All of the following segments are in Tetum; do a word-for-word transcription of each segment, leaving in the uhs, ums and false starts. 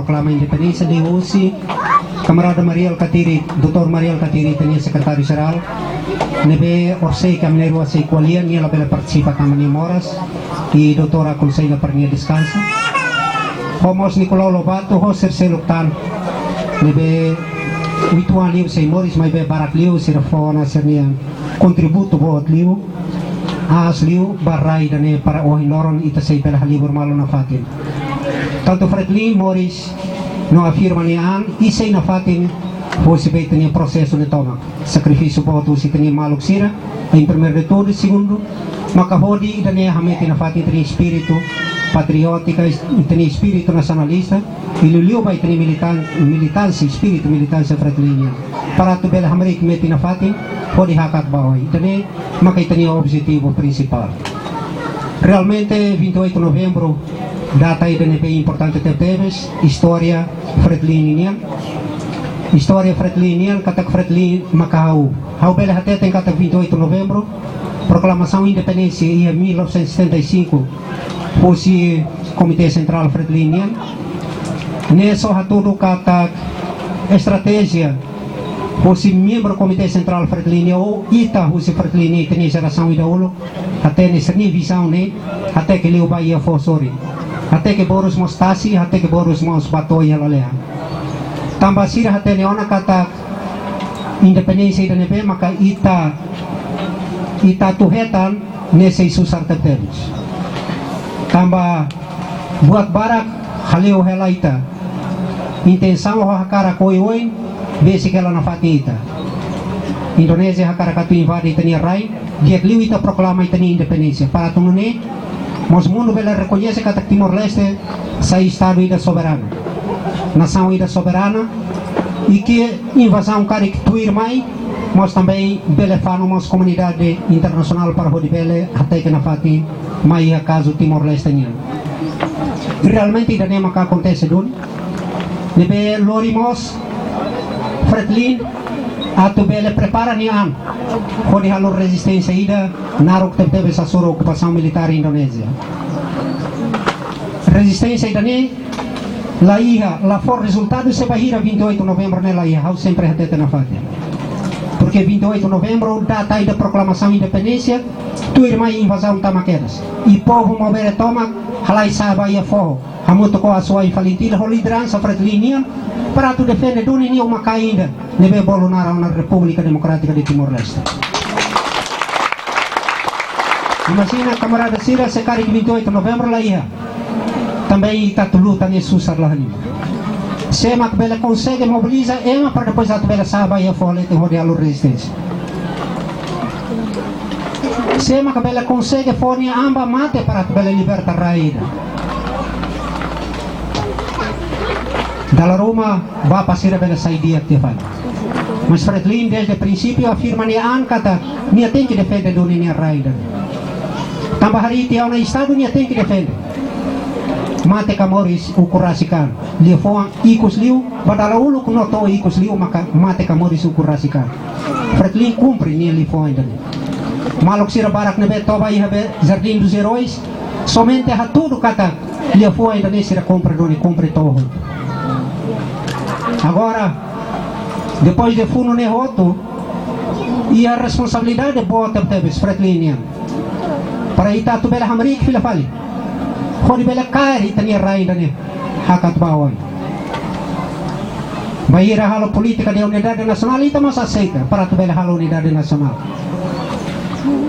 proklama independénsia liuhusi kamarada Mari Alkatiri, doutór Mari Alkatiri, ita-nia sekretáriu jerál, ne'ebé orsida ami na'in-rua sei ko'alia, nia labele partisipa tanba nia moras, i doutór akonselha para nia deskansa. Ho mós Nicolau Lobato, ho sira seluk tan, ne'ebé uitoan liu sei moris, maibé barak liu sira fó ona sira-nia kontributu boot liu, aas liu ba rai ida-ne'e para ohin loron ita sei bele halibur malu nafatin. Tantu Fretilin moris no afirma nia an, i sei nafatin, husi be ita-nia prosesu ne'e tomak. Sakrifísiu boot husi ita-nia maluk sira, em primeiro de tudo, segundu, maka hodi ida-ne'e hametin nafatin ita-nia espíritu patriótika, ita-nia espíritu nasionalista, i liuliu ba ita-nia militan-, militánsia, espíritu militánsia Fretilin nian. Para atu bele hamriik metin nafatin, hodi hakat ba oin. Ida-ne'e maka ita-nia objetivu prinsipál. Realmente, vinte e oito Novembru, data ida ne'ebé importante tebetebes, istória Fretilin nian. Istória Fretilin nian, katak Fretilin maka ha'u. Ha'u bele hateten katak vinte e oito Novembru, proklamasaun independénsia iha mil novecentos e setenta e cinco, husi Komité Sentrál Fretilin nian. Ne'e só hatudu katak estratéjia husi membru Komité Sentrál Fretilin nian, ou ita husi Fretilin nian, ita-nia jerasaun ida uluk, hatene sira-nia vizaun ne'e, hateke liu ba iha foho sorin. Hateke borus mós tasi, hateke borus mós bá to'o iha lalehan. Tanba sira hatene ona katak independénsia ida ne'ebé maka ita, ita atu hetan ne'e sei susar tebetebes. Tanba buat barak hale'u hela ita. Intensaun ho hakarak oioin, besik hela nafatin ita. Indonézia hakarak atu invade ita-nia rai, di'ak liu ita proklama ita-nia independénsia. Para atu nune'e, mós mundu bele rekoñese katak Timor-Leste sai estadu ida soberanu. Nasaun ida soberana, i ke invazaun karik tuirmai, mós também bele fanu mós komunidade internasionál para hodi bele hateke nafatin mai iha kazu Timor-Leste nian. Realmente ida-ne'e maka akontese duni. Ne'ebé lori mós Fretilin atu bele prepara nia an hodi halo rezisténsia ida naruk tebetebes hasoru okupasaun militár Indonézia. Rezisténsia ida-ne'e la iha, la fó rezultadu se bainhira vinte e oito Novembru ne'e la iha, ha'u sempre hatete nafatin. Porque vinte e oito Novembru, data ida proklamasaun independénsia, tuirmai invazaun tama kedas. I povu movere tomak, halai sa'e ba iha foho. Hamutuk ho Asuwa'in Falintil ho lideransa Fretilin nian, para atu defende duni nia uma-kain ida ne'ebé bolu naran ona República Democrática de Timor-Leste. Imajina, kamarada sira, se karik vinte e oito Novembru la iha, também ita atu luta ne'e susar la halimar. Sé mak bele konsege mobiliza ema para depois atu bele sa'e ba iha foho leten hodi halo rezisténsia? Sé mak bele konsege fó nia an ba mate para atu bele liberta rai ida? Dala ruma bapa sira bele sai di'ak tiha fali. Mas Fretilin desde prinsípiu afirma nia an katak nia tenke defende duni nia rai ida. Tanba harii tiha ona estadu nia tenke defende. Mate ka moris ukun rasik an. Liafuan ikus liu, ba dala uluk no to'o ikus liu maka mate ka moris ukun rasik an. Fretilin kumpre nia liafuan ida-ne'e. Maluk sira barak ne'ebé toba iha be Jardim dos Heróis, somente hatudu katak liafuan ida-ne'e sira kumpre duni, kumpre to'o hotu. Agora, depois de funu ne'e hotu, iha responsabilidade boot tebetebes Fretilin nian. Para ita atu bele hamriik fila fali. Hodi bele kaer ita-nia rai ida-ne'e hakat ba oin. Bainhira halo polítika de unidade nasionál, ita mós aseita para atu bele halo unidade nasionál.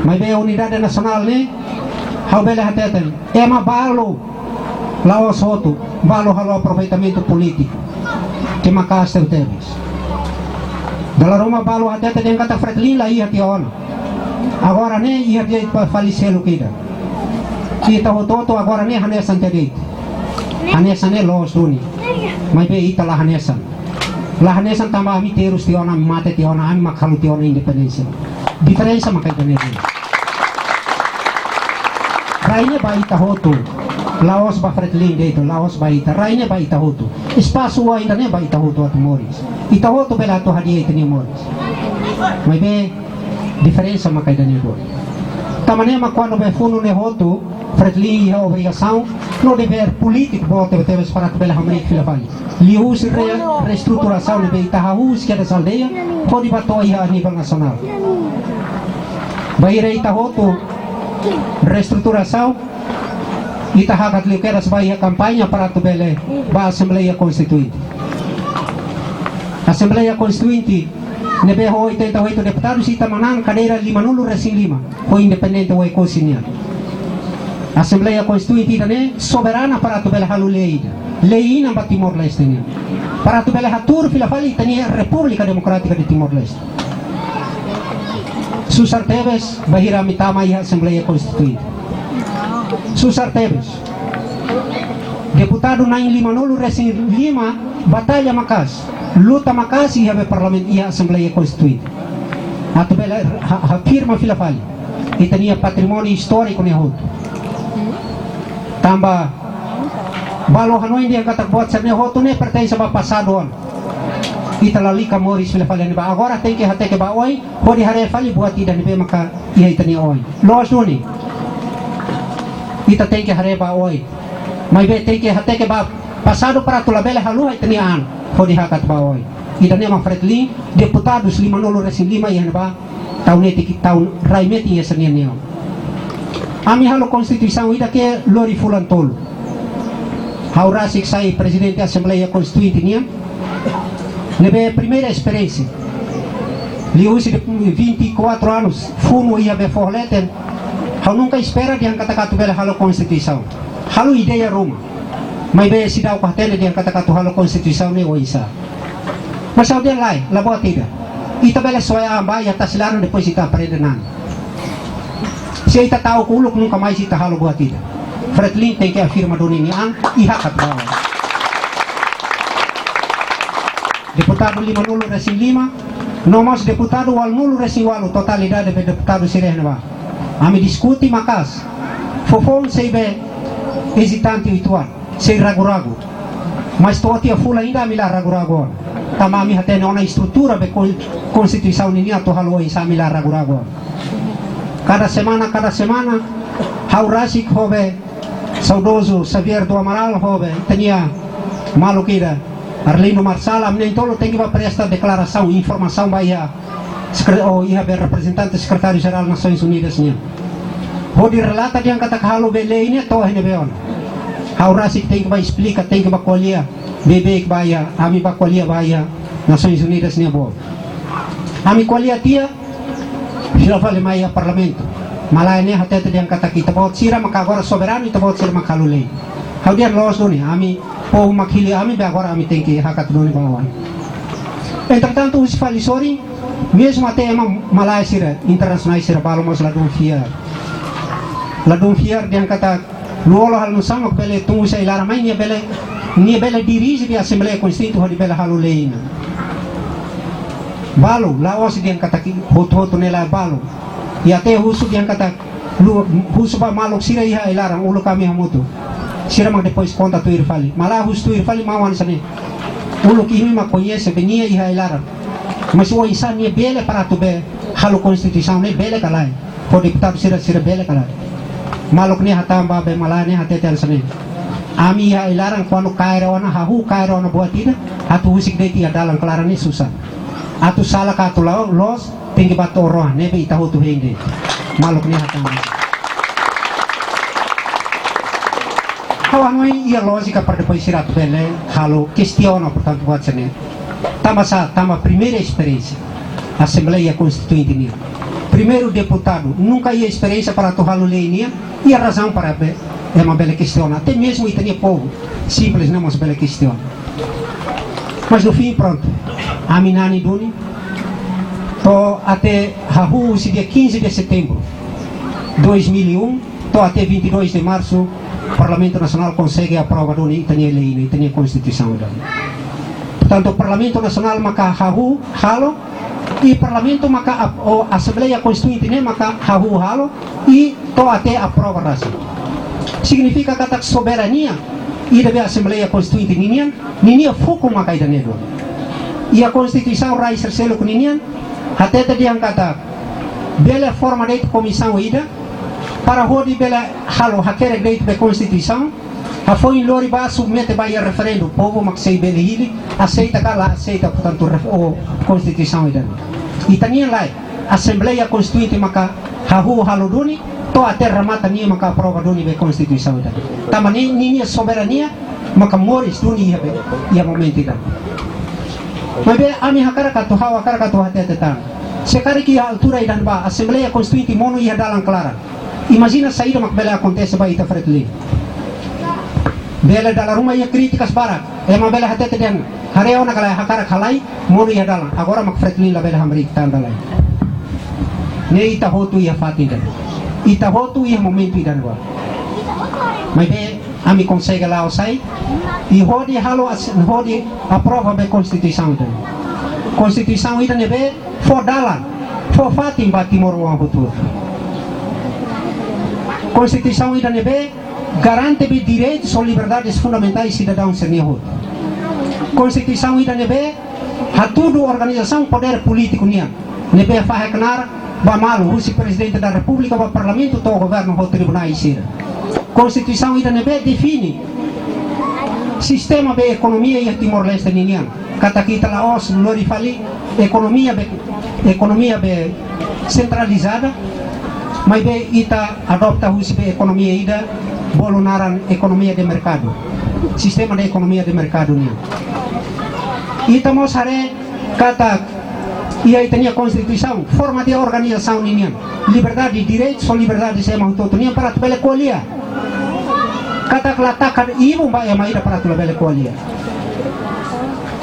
Maibé unidade nasionál ne'e, ha'u bele hateten, ema balu la'ós hotu, balu halo aproveitamentu polítiku. Ke maka'as tebetebes. Dala ruma balu hateten dehan katak Fretilin la iha tiha ona. Agora ne'e iha direitu ba fali seluk ida. Ita hotu-hotu agora ne'e hanesan tiha de'it. Hanesan ne'e loos duni. Maibé ita la hanesan. La hanesan tanba ami terus tiha ona, ami mate tiha ona, ami mak halo tiha ona independénsia. Diferensa maka ida-ne'e. Rai ne'e ba ita hotu. La'ós ba Fretilin de'it, la'ós ba ita. Rai ne'e ba ita hotu. Espasu ida-ne'e ba ita hotu atu moris. Ita hotu bele atu hadi'a ita-nia moris. Maibé diferensa maka ida-ne'e duni. Tanba ne'e mak kuandu be funu ne'e hotu, Fretilin iha obrigasaun no devér polítiku boot tebetebes para atu bele hamriik fila fali. Liuhusi re-, reestruturasaun ne'ebé ita hahú husi kedas aldeia, hodi bá to'o iha nivel nasionál. Bainhira ita hotu reestruturasaun, ita hakat liu kedas bá iha kampaña para atu bele bá Asembleia Konstituinte. Asembleia Konstituinte ne'ebé ho oitenta e oito deputadus, ita manán kadeira limanulu-resin-lima, ho independente Oekusi nian. Asembleia Konstituinte ida-ne'e soberana para atu bele halo lei ida, lei inan ba Timor-Leste nian, para atu bele hatuur fila fali ita-nia Repúblika Demokrátika de Timor-Leste. Susar tebes bainhira ami tama iha Asembleia Konstituinte. Susar tebes. Deputadu na'in limanulu-resin-lima batalla maka'as, luta maka'as iha be Parlamentu, iha Asembleia Konstituinte, atu bele ha-, ha-, afirma fila fali ita-nia patrimóniu istóriku ne'e hotu. Tanba balu hanoin dehan katak buat sira-ne'e hotu ne'e pertense ba pasadu ona. Ita lalika moris fila fali iha ne'ebá. Agora tenke hateke ba oin, hodi haree fali buat ida ne'ebé maka iha ita-nia oin. Loos duni. Ita tenke haree ba oin. Maibé tenke hateke ba pasadu para atu labele haluha ita-nia an, hodi hakat ba oin. Ida-ne'e mak Fretilin, deputadus limanulu-resin-lima iha ne'ebá, tau netik, tau rai metin iha sira-nia neon. Ami halo konstituisaun ida ke lori fulan tolu. Ha'u rasik sai Prezidente Asembleia Konstituinte nian, ne'ebé primeira esperiénsia. Liuhusi de vinte e quatro anos, funu iha be foho leten, ha'u nunka espera dehan katak atu bele halo konstituisaun. Halo ideia ruma. Maibé seidauk hatene dehan katak atu halo konstituisaun ne'e oinsá. Mas ha'u dehan lae, la buat ida. Ita bele soe an ba iha tasi laran, depois ita aprende an. Se ita ta'uk uluk, nunka mais ita halo buat ida. Fretilin tenke afirma duni nia an, i hakat ba oin. Deputadu limanulu-resin-lima, no mós deputadu ualunulu-resin-ualu, totalidade be deputadu sira iha ne'ebá. Ami diskute maka'as. Foufoun sei be ezitante uitoan, sei ragu-ragu. Mas to'o tiha fulan ida ami la ragu-ragu ona. Tanba ami hatene ona estrutura be kon-, konstituisaun ninian atu halo oinsá, ami la ragu-ragu ona. Kada semana, kada semana, ha'u rasik ho be saudozu Xavier do Amaral ho be ita-nia maluk ida Arlindo Marçal, ami na'in-tolu tenke ba presta deklarasaun, informasaun ba iha sekre-, oh, iha be reprezentante Sekretáriu Jerál Nasoins Unidas nian. Hodi relata dehan katak halo be lei ne'e to'o iha ne'ebé ona. Ha'u rasik tenke ba esplika, tenke ba ko'alia beibeik ba iha, ami ba ko'alia ba iha Nasoins Unidas nia boot. Ami ko'alia tiha, fila fali mai iha Parlamentu. Malae ne'e hatete dehan katak ita-boot sira maka agora soberanu, ita-boot sira maka halo lei. Ha'u dehan loos duni, ami povu mak hili ami, be agora ami tenke hakat duni ba oin. Entretantu, husi fali sorin, mezmu até ema malae sira, internasionál sira balu mós ladún fiar. Ladún fiar dehan katak Lú-Olo halo nusá mak bele tun husi ai-laran mai, nia bele, nia bele dirije be Asembleia Konstituinte hodi bele halo lei inan. Balu, la'ós dehan katak hotu-hotu ne'e lae, balu. I até husu dehan katak, lú-, husu ba maluk sira iha ai-laran, uluk ami hamutuk. Sira mak depois konta tuir fali. Malae husu tuir fali, maun hanesan ne'e. Uluk imi mak koñese be nia iha ai-laran. Mas oinsá nia bele para atu be halo konstituisaun ne'e, bele ka lae? Ho deputadu sira, sira bele ka lae? Maluk ne'e hatán ba be malae ne'e, hatete hanesan ne'e: Ami iha ai-laran, kuandu kaer ona, hahú kaer ona buat ida, atu husik de'it iha dalan klaran ne'e susar. Atu sala ka atu la'o-, loos, tenke ba to'o rohan, ne'ebé ita hotu hein de'it. Maluk ne'e hatán. Ha'u hanoin iha lójika para depois sira atu bele halo kestiona, portantu, buat sira-ne'e. Tanba sá, tanba primeira esperiénsia Asembleia Konstituinte nian. Primeiru deputadu, nunka iha esperiénsia para atu halo lei nian, iha razaun para be-, ema bele kestiona. Até mezmu ita-nia povu simples ne'e mós bele kestiona. Mas no fim, prontu. Ami nani duni, to'o até hahú husi dia quinze de setembro dois mil e um, to'o até vinte e dois de março, Parlamentu Nasionál konsege aprova duni ita-nia lei, ita-nia Konstituisaun duni. Portantu, Parlamentu Nasionál maka hahú halo, i Parlamentu maka ap-, ou Asembleia Konstituinte ne'e maka hahú halo, i to'o até aprova rasik. Signifika katak soberania ida be Asembleia Konstituinte ninian, ninia fukun maka ida-ne'e duni. Iha Konstituisaun rai sira seluk ninian, hatete dehan katak bele forma de'it komisaun ida, para hodi bele halo hakerek de'it be konstituisaun, hafoin lori ba submete ba iha referendu, povu mak sei bele hili, aseita ka la aseita, portantu, ref-, o konstituisaun ida-ne'e. Ita-nian lae, Asembleia Konstituinte maka hahú halo duni, to'o até remata nia maka aprova duni be konstituisaun ida-ne'e. Tanba ni, ninia soberania maka moris duni iha be, iha momentu ida-ne'e. Maibé ami hakarak atu, ha'u hakarak atu hatete tan. Se karik iha altura ida-ne'ebá, Asembleia Konstituinte monu iha dalan klaran. Imajina saida mak bele akontese ba ita Fretilin. Bele dala ruma iha krítikas barak. Ema bele hatete dehan, haree ona ka lae, hakarak ka lae, monu iha dalan. Agora mak Fretilin labele hamriik tan dala. Ne'e ita hotu iha fatin ida-ne'e. Ita hotu iha momentu ida-ne'ebá. Maibé ami konsege la'o sai, i hodi halo as-, hodi aprova be konstituisaun ida-ne'e. Konstituisaun ida ne'ebé fó dalan, fó fatin ba timoroan hotu. Konstituisaun ida ne'ebé garante be direitus ho liberdades fundamentais sidadaun sira-nia hotu. Konstituisaun ida ne'ebé hatudu organizasaun podér polítiku nian, ne'ebé fahe knaar ba malu, husi Prezidente da Repúblika ba Parlamentu to'o governu ho tribunais sira. Konstituisaun ida ne'ebé define sistema be ekonomia iha Timor-Leste ninian. Katak ita la'ós lori fali ekonomia be, ekonomia be sentralizada, maibé ita adopta husi be ekonomia ida bolu naran ekonomia de merkadu. Sistema de ekonomia de merkadu nian. Ita mós haree katak iha ita-nia Konstituisaun, forma de organizasaun ninian, liberdade, direitus ho liberdades ema hotu-hotu nian para atu bele ko'alia. Katak la taka ibun ba ema ida para atu labele ko'alia.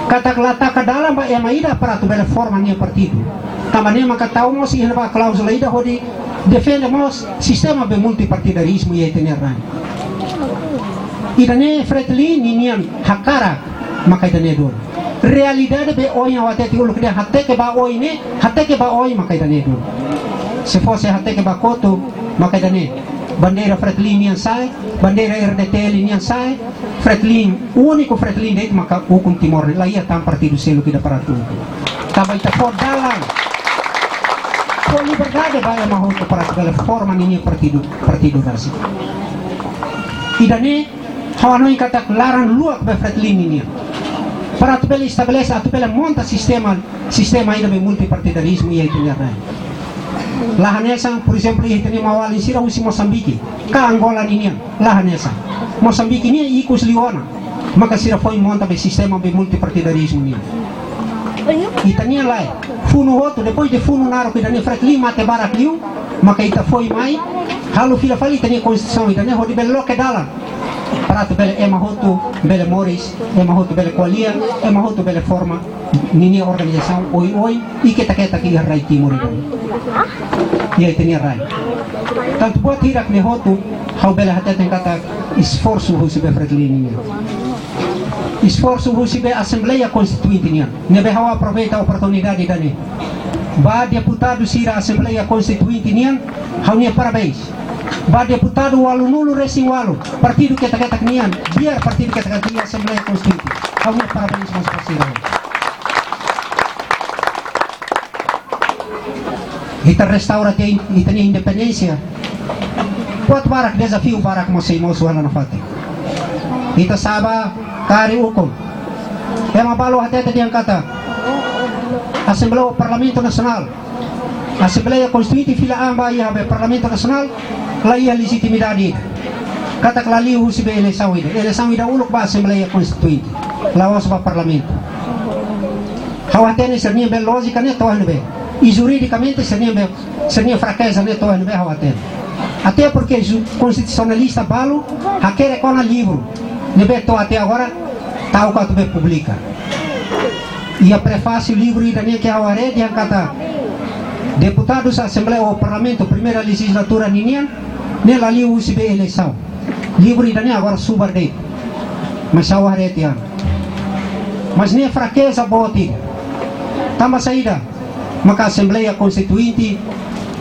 Katak la taka dalan ba ema ida para atu bele forma nia partidu. Tanba ne'e maka tau mós iha ne'ebá kláuzula ida hodi defende mós sistema be multipartidarizmu iha ita-nia rai. Ida-ne'e Fretilin ninian hakarak maka ida-ne'e duni. Realidade be oin ha'u hatete uluk dehan hateke ba oin ne'e, hateke ba oin maka ida-ne'e duni. Se fosse hateke ba kotuk maka ida-ne'e. Bandeira Fretilin nian sa'e, bandeira R D T L nian sa'e, Fretilin, úniku Fretilin de'it maka ukun Timor, la iha tan partidu seluk ida para atu ukun. Tanba ita fó dalan, fó liberdade ba ema hotu para atu bele forma ninia partidu, partidu rasik. Ida-ne'e, ha'u hanoin katak laran luak be Fretilin ninian. Para atu bele estabelese, atu bele monta sistema, sistema ida be multipartidarizmu iha ita-nia rai. La hanesan, por ezemplu, iha ita-nia maun-alin sira husi Mosambike, ka Angola ninian, la hanesan. Mosambike nian ikus liu ona, maka sira foin monta be sistema be multipartidarizmu nian. Ita-nian lae, funu hotu, depois de funu naruk ida-ne'e Fretilin mate barak liu, maka ita foin mai, halo fila fali ita-nia konstituisaun ida-ne'e hodi bele loke dalan. Para atu bele ema hotu bele moris, ema hotu bele ko'alia, ema hotu bele forma ninia organizasaun oioin, i ketak-ketak iha rai Timor ida-ne'e. Iha ita-nia rai. Tantu buat hirak ne'e hotu, ha'u bele hateten katak esforsu husi be Fretilin nian. Esforsu husi be Asembleia Konstituinte nian. Ne'ebé ha'u aproveita oportunidade ida-ne'e. Ba deputadu sira Asembleia Konstituinte nian, ha'u-nia parabéns. Ba deputadu ualunulu-resin-ualu, partidu ketak-ketak nian, biar partidu ketak-ketak nian Asembleia Konstituinte. Ha'u-nia parabéns mós ba sira. Ita restaura tiha ita-nia independénsia. Buat barak, dezafiu barak mós sei mosu hela nafatin. Ita sa'e ba kaer ukun. Ema balu hatete dehan katak Asembleia, Parlamentu Nasionál, Asembleia Konstituinte fila an ba iha be Parlamentu Nasionál, la iha lejitimidade ida. Katak la liu husi be eleisaun ida. Eleisaun ida uluk ba Asembleia Konstituinte, la'ós ba Parlamentu. Ha'u hatene sira-nia be lójika ne'e to'o iha ne'ebé. I juridikamente sira-nia be, sira-nia frakeza ne'e to'o iha ne'ebé ha'u hatene. Até porque ju-, konstitusionalista balu hakerek ona livru ne'ebé to'o até agora ta'uk atu be publika. Iha prefásiu livru ida-ne'e ke ha'u haree dehan katak deputadus Asembleia ou Parlamentu primeira lejizlatura ninian, ne'e la liu husi be eleisaun. Livru ida-ne'e agora subar de'it. Mas ha'u haree tiha ona. Mas ne'e frakeza boot ida. Tanba saida maka Asembleia Konstituinte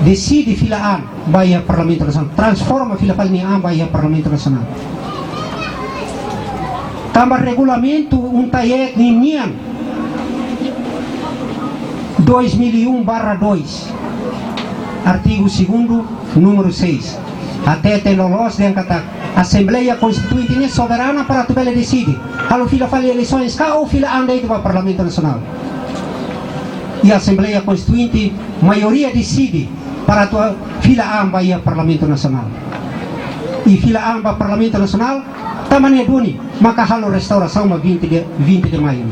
deside fila an ba iha Parlamentu Nasionál, transforma fila fali nia an ba iha Parlamentu Nasionál. Tanba regulamentu UNTAEC ninian dois mil e um barra dois, artigu segundu, númeru seis. Hatete loloos dehan katak Asembleia Konstituinte ne'e soberana para atu bele deside. Halo fila fali eleisoens ka ou fila an de'it ba Parlamentu Nasionál. I Asembleia Konstituinte maioria deside para atu fila an ba iha Parlamentu Nasionál. I fila an ba Parlamentu Nasionál, tanba ne'e duni maka halo restaurasaun ba vinte de, vinte de Maio.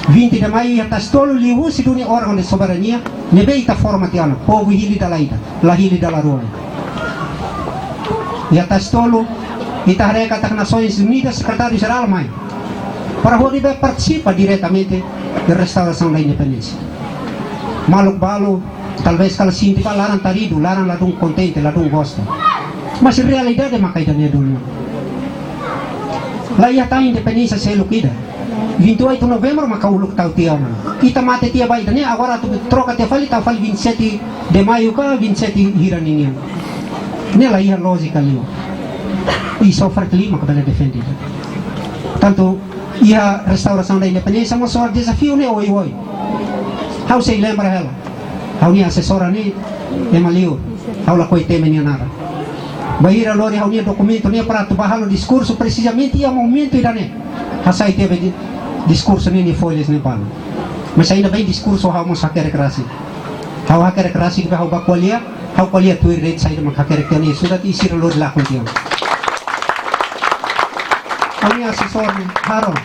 Vinte de Maio iha Tasi Tolu liuhusi duni órgaun de soberania ne'ebé ita forma tiha ona, povu hili dala ida, la hili dala rua. Iha Tasi Tolu, ita haree katak Nasoins Unidas, Sekretáriu Jerál mai para hodi bá partisipa diretamente de restaurasaun da independénsia. Maluk balu, talvés kala sente ba laran taridu, laran ladún kontente, ladún gosta. Mas realidade maka ida-ne'e duni. La iha tan independénsia seluk ida. Vinte e oito Novembru maka uluk tau tiha ona. Ita mate tiha ba ida-ne'e, agora atu troka tiha fali, tau fali vinte e sete de Maio ka vinte e sete hira ninian. Ne'e la iha lójika liu. I só Fretilin maka bele defende. Tantu iha restaurasaun da independénsia mós soal dezafiu ne'e oioin. Ha'u sei lembra hela. Ha'u-nia asesora ne'e ema liur. Ha'u lakohi temi nia naran. Bainhira lori ha'u-nia dokumentu ne'e para atu bá halo diskursu, presizamente iha momentu ida-ne'e hasai tiha be di-, diskursu ne'e nia folhas ne'e balu. Mas ainda bem diskursu ha'u mós hakerek rasik. Ha'u hakerek rasik be ha'u bá ko'alia, ha'u ko'alia tuir de'it saida mak hakerek tiha nia surat i sira lori lakon tiha. Ha'u-nia asesór ne'e, Harold.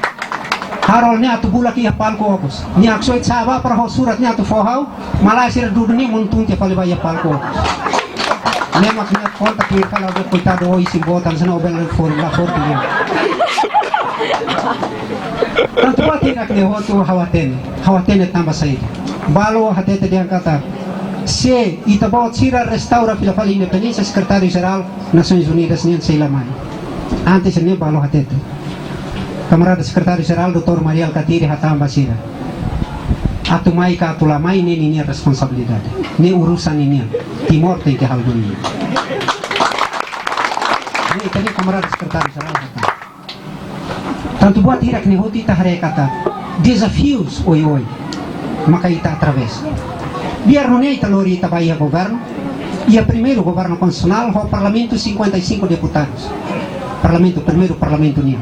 Harold ne'e atu bulak iha palku okos. Nia haksoit sa'e bá para ho surat ne'e atu fó ha'u, malae sira dudu ne'e monu tun tiha fali ba iha palku okos. Ne'e mak nia konta tuir kala be koitadu, o isin botan sena o bele for la for tiha. Tantu buat hirak ne'e hotu ha'u hatene. Ha'u hatene tanba saida. Balu hatete dehan katak, se ita-boot sira restaura fila fali independénsia, Sekretáriu Jerál Nasoins Unidas nian sei la mai. Antes ne'e balu hatete. Kamarada Sekretáriu Jerál doutór Mari Alkatiri hatán ba sira. Atu mai ka atu la mai ne'e ninia responsabilidade. Ne'e urusan ninian. Timor tenke halo duni. Ne'e ita-nia kamarada Sekretáriu Jerál hatán. Tantu buat hirak ne'e hotu ita haree katak dezafius oioin maka ita atravesa. Biar nune'e ita lori ita bá iha governu, iha primeiru governu konstitusionál ho parlamentu cinquenta e cinco deputadus. Parlamentu, primeiru parlamentu nian.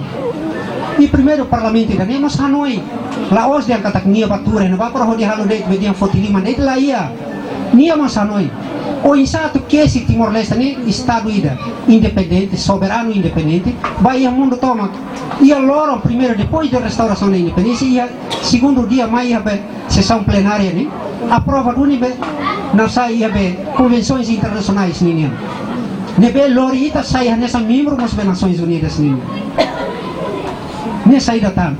I primeiru parlamentu ida-ne'e mós hanoin. La'ós dehan katak nia bá tuur iha ne'ebá para hodi halo de'it be dehan foti liman de'it, la iha. Nia mós hanoin. Oinsá atu kesi Timor-Leste ne'e estadu ida independente, soberanu independente, ba iha mundu tomak. Iha loron primeiru, depois de restaurasaun da independénsia, iha segundu dia mai iha be sesaun plenária ne'e aprova duni be, nasaun iha be konvensoens internasionais ninian. Ne'ebé lori ita sai hanesan membru mós be Nasoins Unidas ninian. Ne'e saida tan.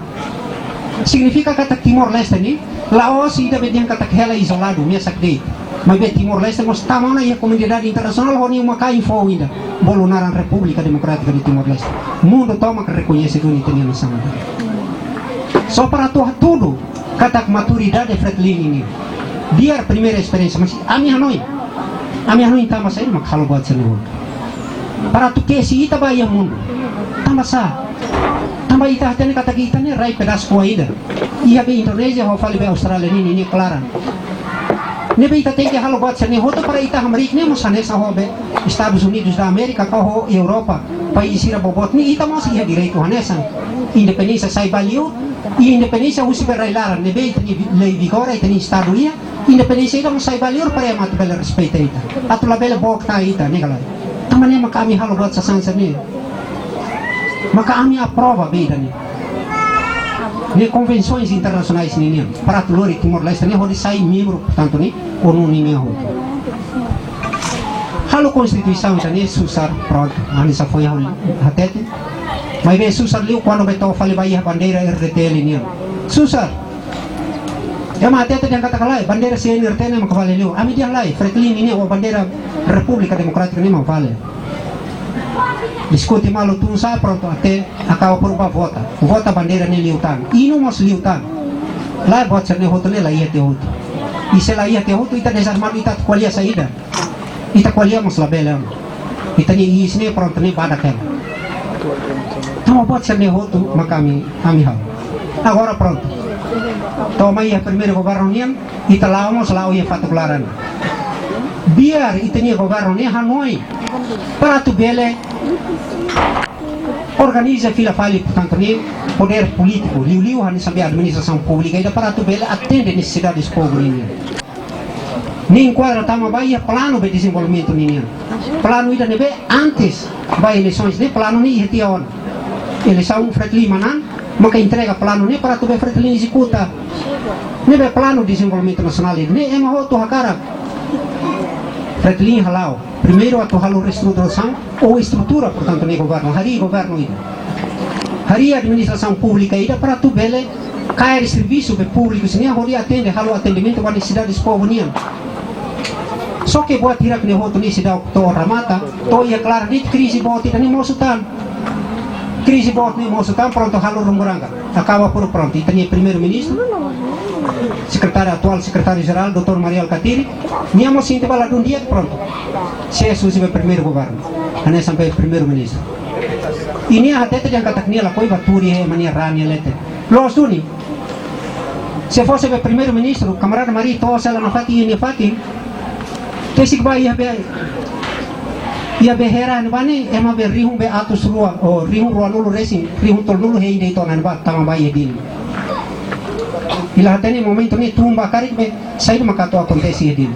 Signifika katak Timor-Leste ne'e la'ós ida be dehan katak hela izoladu, mesak de'it. Maibé Timor-Leste mós tama ona iha komunidade internasionál ho nia uma-kain foun ida, bolu naran Repúblika Demokrátika de Timor-Leste. Mundu tomak rekoñese duni ita-nia nasaun. Só para atu hatudu katak maturidade Fretilin ninian. Biar primeira esperiénsia, mas ami hanoin. Ami hanoin tanba saida mak halo buat sira-ne'e hotu. Para atu kesi ita ba iha mundu. Tanba sá? Tanba ita hatene katak ita ne'e rai pedasu kua ida. Iha be Indonézia ho fali be Austrália ne'e, ne'e klaran. Ne'ebé ita tenke halo buat sira-ne'e hotu para ita hamriik ne'e mós hanesan ho be Estadus Unidus da Amérika ka ho Europa. País sira boboot ne'e ita mós iha direitu hanesan. Independénsia sai ba liur, i independénsia husi be rai-laran ne'ebé ita-nia lei vigora, ita-nia estadu iha, independénsia ida mós sai ba liur para ema atu bele respeita ita. Atu labele book tan ita, ne'e ka lae. Tanba ne'e maka ami halo buat sasán sira-ne'e. Maka ami aprova be ida-ne'e. Ne'e konvensoens internasionais ninian. Para atu lori Timor-Leste ne'e hodi sai membru, portantu ne'e, ONU ninian hotu. Halo konstituisaun ida-ne'e susar, prontu. Ami sá foin halo hatete. Maibé susar liu kuandu be to'o fali ba iha bandeira RDTL nian. Susar. Ema hatete dehan katak lae, bandeira CNRT ne'e mak vale liu. Ami dehan lae, Fretilin nian ho bandeira Repúblika Demokrátika ne'e mak vale. Diskute malu tun sa'e, prontu, até akaba por ba vota. Vota bandeira ne'e liután. Inu mós liután. Lae, buat sira-ne'e hotu ne'e la iha tiha hotu. I se la iha tiha hotu, ita dezarmadu, ita atu ko'alia saida? Ita ko'alia mós labele ona. Ita-nia iis ne'e prontu ne'e badak hela. Tanba buat sira-ne'e hotu maka ami, ami halo. Agora prontu. To'o mai iha primeiru governu nian, ita la'o mós la'o iha fatuk laran. Biar ita-nia governu ne'e hanoin para atu bele organiza fila fali, portantu, ne'e podér polítiku, liuliu hanesan be administrasaun públika ida para atu bele atende nesesidades povu ninian. Ne'e enkuadra tama ba iha planu be dezenvolvimentu ninian. Planu ida ne'ebé antes ba eleisoens ne'e planu ne'e iha tiha ona. Eleisaun Fretilin manán, maka entrega planu ne'e para atu be Fretilin ezekuta. Ne'ebé planu dezenvolvimentu nasionál ida ne'e ema hotu hakarak. Fretilin hala'o. Primeiru atu halo reestruturasaun ou estrutura, portantu, ne'e governu. Harii governu ida. Harii administrasaun públika ida para atu bele kaer servisu be públiku sira-nian hodi atende, halo atendimentu ba nesesidades povu nian. Só ke buat hirak ne'e hotu ne'e seidauk to'o remata, to'o iha klaran de'it krize boot ida ne'e mosu tan. Krize boot ne'e mosu tan, prontu halo runguranga. Akaba por prontu. Ita-nia Primeiru-Ministru, sekretáriu, atuál Sekretáriu-Jerál, doutór Mari Alkatiri, nia mós sente ba ladún di'ak, prontu. Sees husi be Primeiru Governu. Hanesan be Primeiru-Ministru. I nia hatete dehan katak nia lakohi ba tuur iha ema nia raan nia leten. Loos duni. Se fosse be Primeiru-Ministru, kamarada Mari to'o sela nafatin iha nia fatin, tesik ba iha be, iha be Hera ne'ebá ne'e, ema be rihun be atus rua, ou rihun ruanulu resin, rihun tolunulu hein de'it ona ne'ebá tama ba iha Dili. I la hatene momentu ne'e tun ba karik be, saida maka atu akontese iha Dili.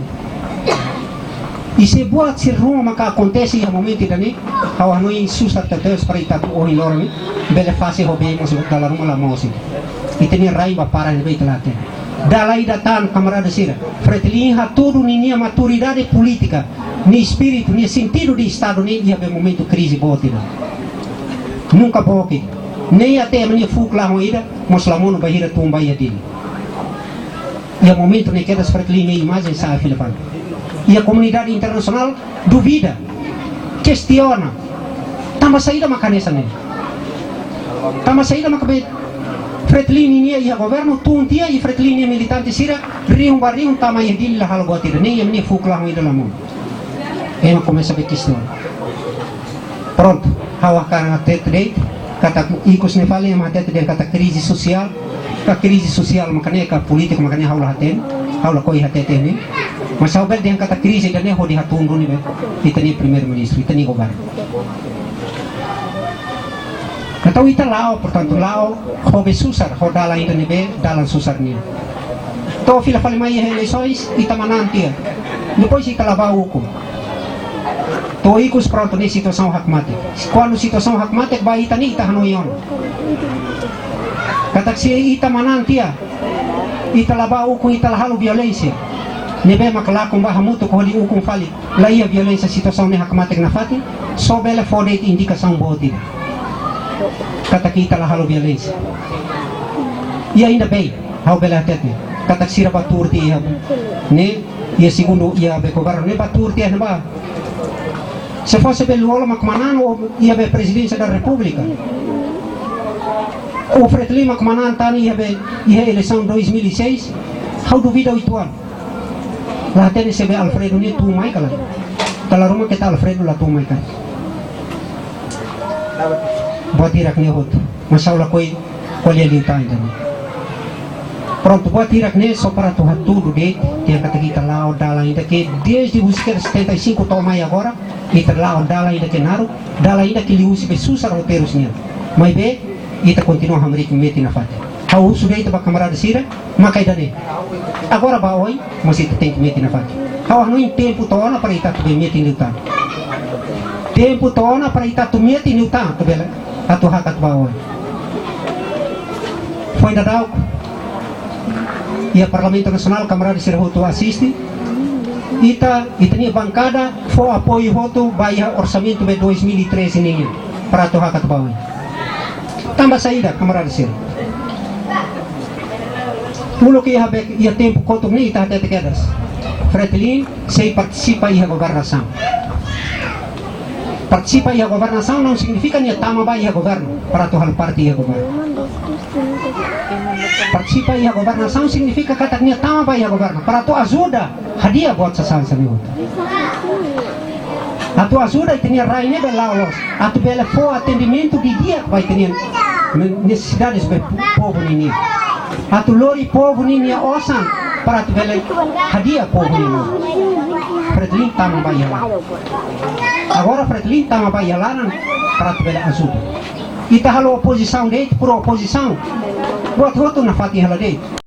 I se buat sira ruma maka akontese iha momentu ida-ne'e, ha'u hanoin susar tebes para ita atu ohin loron ne'e, bele fase ho bee mós dala ruma la moos. Ita-nia rain ba para ne'ebé ita la hatene. Dala ida tan, kamarada sira, Fretilin hatudu ninia maturidade polítika, nia espíritu, nia sentidu de Estadu ne'e iha be momentu krize boot ida. Nunka boke. Nein até ema nia fuuk lahon ida mós la monu bainhira tun ba iha Dili. Iha momentu ne'e kedas Fretilin nia imajen sa'e fila fali. Iha komunidade internasionál duvida, kestiona. Tanba saida maka hanesan ne'e? Tanba saida maka be Fretilin ninia iha governu tun tiha i Fretilin nia militante sira rihun ba rihun tama iha Dili la halo buat ida, nein ema nia fuuk lahon ida la monu. Ema komesa be kestiona. Prontu, ha'u hakarak hatete de'it, katak ikus ne'e fali ema hatete dehan katak krize sosiál, ka krize sosiál maka ne'e ka polítiku maka ne'e ha'u la hatene, ha'u lakohi hatete ne'e. Mas ha'u bele dehan katak krize ida-ne'e hodi hatun duni be ita-nia Primeiru-Ministru, ita-nia governu. Entaun ita la'o, portantu, la'o ho be susar, ho dalan ida ne'ebé dalan susar nian. To'o fila fali mai iha eleisoens, ita manán tiha. Depois ita la bá ukun. To'o ikus prontu ne'e situasaun hakmatek. Kuandu situasaun hakmatek ba ita ne'e ita hanoin ona. Katak se ita manán tiha, ita la bá ukun, ita la halo violénsia, ne'ebé maka lakon ba hamutuk hodi ukun fali. La iha violénsia, situasaun ne'e hakmatek nafatin, só bele fó de'it indikasaun boot ida katak ita la halo violénsia. I ainda bem, ha'u bele hatete katak sira bá tuur tiha iha ne'e, iha segundu iha be governu ne'e bá tuur tiha iha ne'ebá. Se fosse be Lú-Olo mak manán ou iha be Prezidénsia da Repúblika, ou Fretilin mak manán tan iha be, iha eleisaun dois mil e seis, ha'u duvida uitoan. La hatene se be Alfredo ne'e tun mai ka lae. Dala ruma keta Alfredo la tun mai ka. Buat hirak ne'e hotu. Mas ha'u lakohi ko'alia liután ida-ne'e. Prontu, buat hirak ne'e só para atu hatudu de'it, dehan katak ita la'o dalan ida ke desde husi ke setenta e cinco to'o mai agora, ita la'o dalan ida ke naruk, dalan ida ke liuhusi be susar ho terus nian. Maibé, ita kontinua hamriik metin nafatin. Ha'u husu de'it ba kamarada sira, maka ida-ne'e. Agora ba oin, mós ita tenke metin nafatin. Ha'u hanoin tempu to'o ona para ita atu be metin liután. Tempu to'o ona para ita atu metin liután, atu bele, atu hakat ba oin. Foin daudauk, iha Parlamentu Nasionál, kamarada sira hotu asiste. Ita, ita-nia bankada fó apoiu hotu ba iha orsamentu be dois mil e treze nian, para atu hakat ba oin. Tanba saida, kamarada sira? Uluk iha be, iha tempu kotuk ne'e ita hatete kedas. Fretilin sei partisipa iha governasaun. Partisipa iha governasaun não signifika nia tama ba iha governu, para atu halo parte iha governu. Partisipa iha governasaun signifika katak nia tama ba iha governu, para atu ajuda hadi'a buat sasán sira-ne'e hotu. Atu ajuda ita-nia rain ne'e bele la'o loos. Atu bele fó atendimentu didi'ak ba ita-nia ne-, nesesidades be povu ninian. Atu lori povu ninia osan. para atu bele hadi'a povu nian. Fretilin tama ba iha laran. Agora Fretilin tama ba iha laran para atu bele ajuda. Ita halo opozisaun de'it, pro opozisaun. Buat hotu nafatin hela de'it.